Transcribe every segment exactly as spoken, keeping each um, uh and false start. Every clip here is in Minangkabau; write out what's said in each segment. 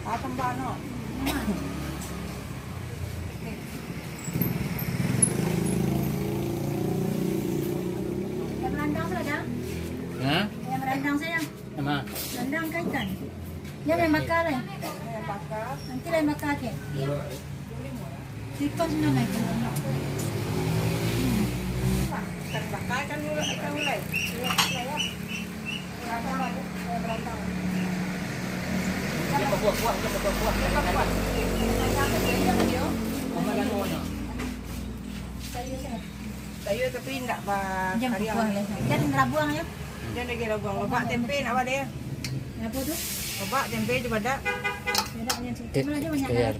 Yang berandang tu ada? Ha? Yang berandang saya. Sama. Berandang ka ikan. Dia lain bakar lah. Nanti lain bakar ke? Tikus ni lain. Bakar ikan gulai, ikan gulai. Sayur tapi indak ba-, kariang. Jangan rabuang ya. Jangan lagi rabuang. Lobak tempe nak ba deh. Apa tu? Lobak tempe je badak. Badak yang cuma dia banyak.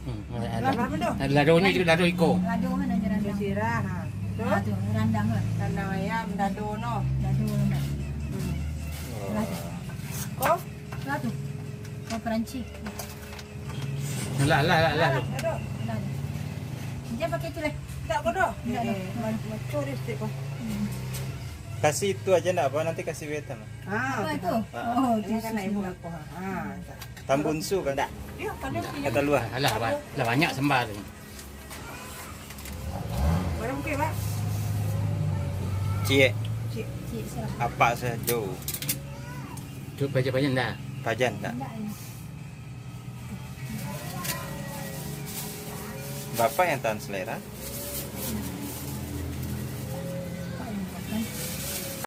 Hmm, ada. Lado ni juga lado iko. Lado mana je randang? Sirah, ha. Tu? Ha, tu, randang lah. Randang ayam, dado no. Dado no. Hmm. Lah tu. Ko? Lah tu. Ko Perancis. Lah, lah, lah, lah. Lah tu. Lah tu. Dia pakai tu lah. Tak ko doh. Tak, eh, tak. Eh, ma-, maco dia sikit ko. Hmm. Kasih itu aja ndak apa, nanti kasih wetan. Ah, apa itu? Ah. Oh, ini kan ibu aku. Ah, tak. Tambun su kan? Tak. Dia kan dia punya. Kata luar. Alah, ba-, lah banyak sambal tu. Berapa bungkus, Pak? Ciek. Ciek. Ciek, siap. Apa sajo? Tu pajan-pajan dah. Pajan tak? Indak, ya. Bapak yang tahan selera.